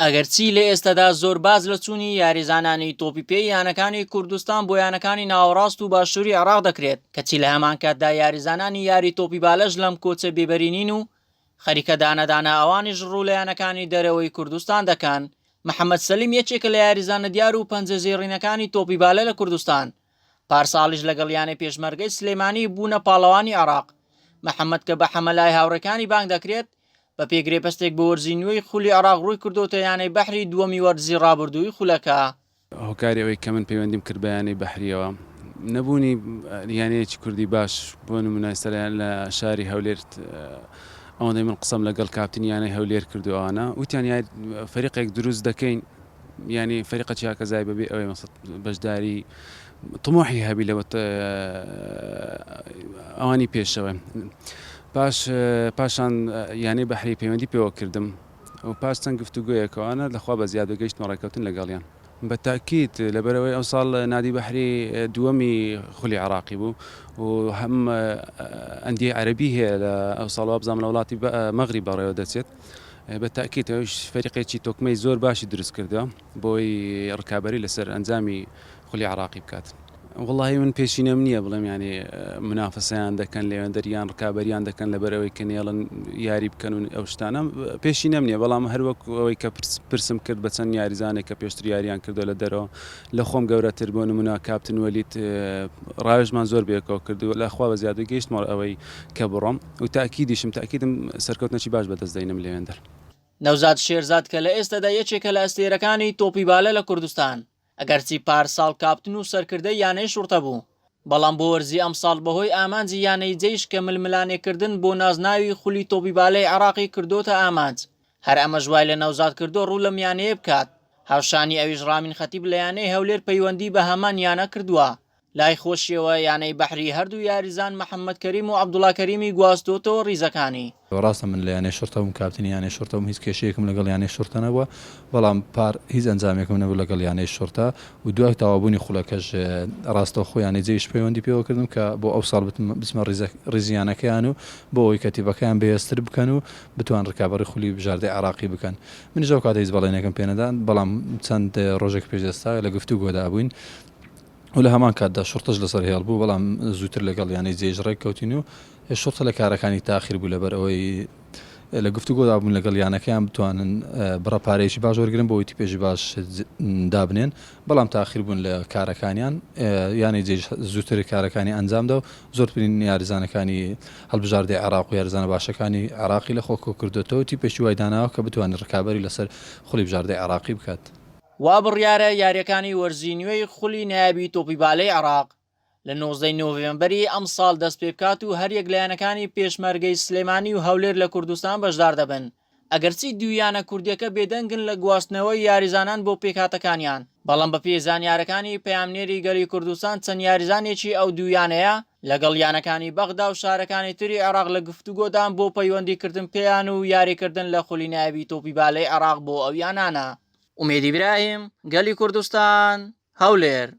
ئەگەرچی لە ئێستادا زۆر باس لە چوونی یاریزانانی تۆپی پێی یانەکانی کوردستان بۆ یانەکانی ناوەڕاست و باشووری عێراق دەکرێت، کەچی لە هەمانکاتدا یاریزانانی یاری تۆپی بالەش لەم کۆچە بێبەری نین و خەریکە دانە دانە ئەوانیش ڕوو لە یانەکانی دەرەوەی کوردستان دەکەن. محەمەد سەلیم یەکێکە لە یاریزانە دیار و پەنجە زێڕینەکانی تۆپی بالە لە کوردستان، پارساڵیش لەگەڵ یانەی پێشمەرگەی سلێمانی بوونە پاڵەوانی عێراق. محەمەد کە بە حەمە لای هاوڕێکانی بانگ دەکرێت، بەپێی گرێبەستێک بۆ وەرزی نوێی خولی عێراق ڕووی کردۆتە یانەی بەحری دووەمی وەرزی ڕابردووی خولەکە. هۆکاری ئەوەی کە من پەیوەندیم کرد بە یانەی بەحریەوە نەبوونی یانەیەکی کوردی باش بۆ نمونە ئێستا لە شاری هەولێر ئەوەندەی من قسەم لەگەڵ کاپتنی یانەی هەولێر کردو ئەوانە وتیان فەریقێک دروست دەکەین یانی فەریقە چیاکەزای بەبێ ئەوەی مەسەد بەشداری طموحی هەبی لە ئەوانی پێشەوە پاش پاشان یانەی بەحری پەیوەندی پێوە کردم و پاش چەند گفتوگۆیەکەوانە لەخوا بە زیاد گەیشتمە ڕێککەوتن لەگەڵیان بە تاکید لەبەرەوەی ئەو ساڵ نادی بەحری دووەمی خولی عراقی بوو و هەم ئەندی عەربی هەیە لە ئەو ساڵ وابزانام لە وڵاتی مەغری بەڕێوە دەچێت بە تەئکید ئەویش فەریقێکی تۆکمەی زۆر باشی دروست کردوە بۆی ڕکابەری لەسەر ئەنجامی خولی عێراقی بکات. وەڵاهی من پێشینەم نییە بڵێم یانی منافەسەیان دەکەن لێوێندەر یان ڕکابەریان دەکەن لەبەر ئەوەی کە نێڵن یاری بکەن و ئەو شتانە پێشینەم نییە بەڵام هەر وەک ئەوەی کە پرسم کرد بە چەند یاریزانێک کە پێشتر یاریان کردو لە دەرەوە لە خۆم گەورەتر بۆ نمونە کاپتن وەلید ڕاوێژمان زۆر بەیەکەوە کرد و لە خوا بە زیادە گەیشتمە ئەوەی کە بڕۆم و تاکیدیشم تاکیدم سەرکەوتنەکی باش بەدەست دەینم لەوێندەر. نەوزاد شێرزاد کە لە ئێستادا یەکێکە لە ئەستێرەکانی تۆپی بالە لە کوردستان، ئەگەرچی پار ساڵ کاپتن و سەرکردەی یانەی شوڕتە بوو، بەڵام بۆ وەرزی ئەمساڵ بەهۆی ئامانجی یانەی جەیش کە ململانێکردن بۆ نازناوی خولی تۆپی بالەی عێراقی کردۆتە ئامانج، هەر ئەمەش وای لە نەوزاد کردووە ڕوو لەم یانەیە بکات، هاوشانی ئەویش ڕامین خەتیب لە یانەی هەولێر پەیوەندی بە هەمان یانە کردووە، لای خۆشیەوە یانەی بەحری هەردوو یاریزان محەمەد کەریم و عەبدوڵا کەریمی گواستۆتەوە ریزەکانی. ڕاستە من لە یانەی شوڕتە بووم کاپتنی یانەی شوڕتە بووم هیچ کێشەیەکم لەگەڵ یانەی شوڕتە نەبووە بەڵام پار هیچ ئەنجامێکم نەبوو لەگەڵ یانەی شوڕتە و دوای تەواوبوونی خولەکەش ڕاستەوخۆ یانەی جەیش پەیوەندی پێوە کردم کە بۆ ئەو ساڵ بچمە ڕیزی یانەکەیان و بۆ ئەوەی کەتیبەکەیان بەهێزتر بکەن و بتوان ڕکابەڕی خولی بژاردەی عێراقی بکەن منیش ئەو کاتە هیچ بەڵێنێکم پێنەدان بەڵام چەند ڕۆژێک پێش ئێستا لە گفتوگۆدا بووین و لە هەمان کاتدا شوڕتەش لەسەر هێڵ بوو، بەڵام زووتر لەگەڵ یانەی جەیش ڕێککەوتین و شوڕتە لە کارەکانی تاخیر بوو لەبەر ئەوەی لە گفتوگۆدا بوون لەگەڵ یانەکەیان بتوانن بڕە پارەیەکی باش وەرگرن بۆ ئەوەی تیپێکی باش دابنێن، بەڵام تاخیر بوون لە کارەکانیان، یانەی جەیش زووتر کارەکانی ئەنجامدا و زۆرترین یاریزانەکانی هەڵبژاردەی عێراق و یاریزانە باشەکانی عێراقی لە خۆ کۆکردۆتەوە و تیپێکی وای داناوە کە بتوانێت ڕکابەری لەسەر خولی بژاردەی عێراقی بکات. وا بڕیارە یارییەکانی وەرزی نوێی خولی نایابی تۆپی بالەی عێراق لە 19 ی نۆڤێمبەری ئەمساڵ دەستپێبکات و هەریەک لە یانەکانی پێشمەرگەی سلێمانی و هەولێر لە کوردستان بەشدار دەبن، ئەگەرچی دوو یانە کوردییەکە بێدەنگن لە گواستنەوەی یاریزانان بۆ پێکهاتەکانیان، بەڵام بەپێی زانیارەکانی پەیامنێری گەلی کوردستان چەند یاریزانێکی ئەو دوو یانەیە لەگەڵ یانەکانی بەغدا و شارەکانی تری عێراق لە گفتوگۆدان بۆ پەیوەندیکردن پێیان و یاریکردن لە خولی نایابی تۆپی بالەی عێراق بۆ ئەو یانانە. ئومێد ئیبراهیم، گەلی کوردستان، هەولێر.